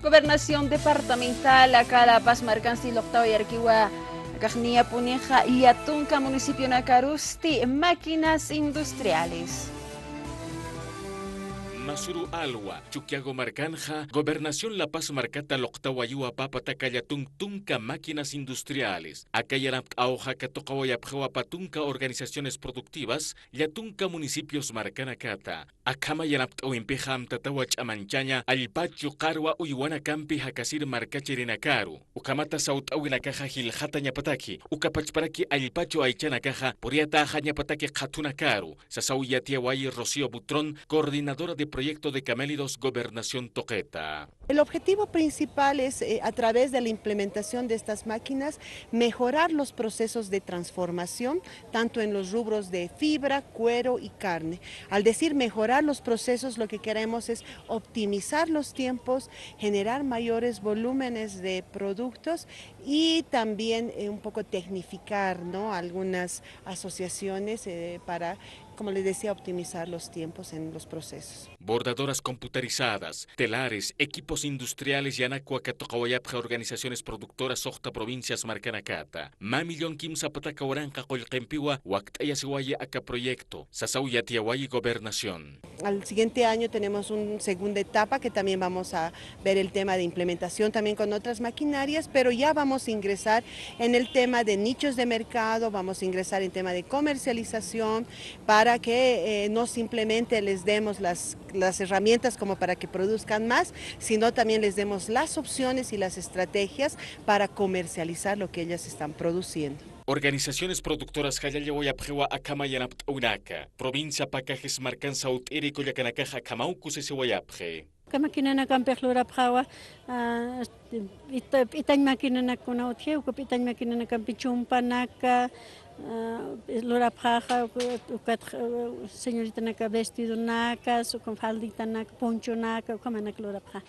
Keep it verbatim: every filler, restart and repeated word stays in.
Gobernación Departamental aka La Paz markansti luqtawayarkiwa, akax niyapunixa llatunka municipionakarusti máquinas industriales. Masuru alwa, Chuquiago markanxa, Gobernación La Paz markata luqtawayiwa pä pataka llatun tunka máquinas industriales. Aka yanapt'awxa katuqawayapxiwa pä tunka organizaciones productivas, llatunka municipios markanakata. Akhama yanapt'awimpixa amtatawa ch'amanchaña allpachu qarwa uywanakampi jakasir markachirinakaru. Ukhamata sawt'awinakaxa jilxatañapataki, uka pachparaki allpachu aychanakaxa puriyatäxañapataki qhathunakaru, sasaw yatiyawayi Rocío Butrón, coordinadora de proyecto de camélidos Gobernación tuqita. El objetivo principal es, eh, a través de la implementación de estas máquinas, mejorar los procesos de transformación, tanto en los rubros de fibra, cuero y carne. Al decir mejorar los procesos, lo que queremos es optimizar los tiempos, generar mayores volúmenes de productos y también, eh, un poco tecnificar, ¿no? Algunas asociaciones, eh, para, como les decía, optimizar los tiempos en los procesos. Bordadoras computarizadas, telares, equipos industriales yanakwa katuqawayapxi organizaciones productoras suxta provincias markanakata. Mä millón kimsa pataka waranqa qullqimpiwa wakt'ayasiwayi aka proyecto, sasaw yatiyawayi Gobernación. Al siguiente año tenemos una segunda etapa que también vamos a ver el tema de implementación también con otras maquinarias, pero ya vamos a ingresar en el tema de nichos de mercado, vamos a ingresar en tema de comercialización, para que, eh, no simplemente les demos las, las herramientas como para que produzcan más, sino también les demos las opciones y las estrategias para comercializar lo que ellas están produciendo. Organizaciones productoras jallallawayapxiwa akhama yanapt'awinaka. Provincia Pacajes markan sawt'iri kullakanakax akhamaw kusisiwayapxi. Uka maquinanakampix lurapxawa, ah, p'ita-, p'itañ maquinanak kuna utji, uka p'itañ maquinanakampi chumpanaka, ah, lurapxaxa, uka, ukat, ah, señoritanaka vestidonakas, uka falditanaka, ponchonaka, ukhamanak lurapxa.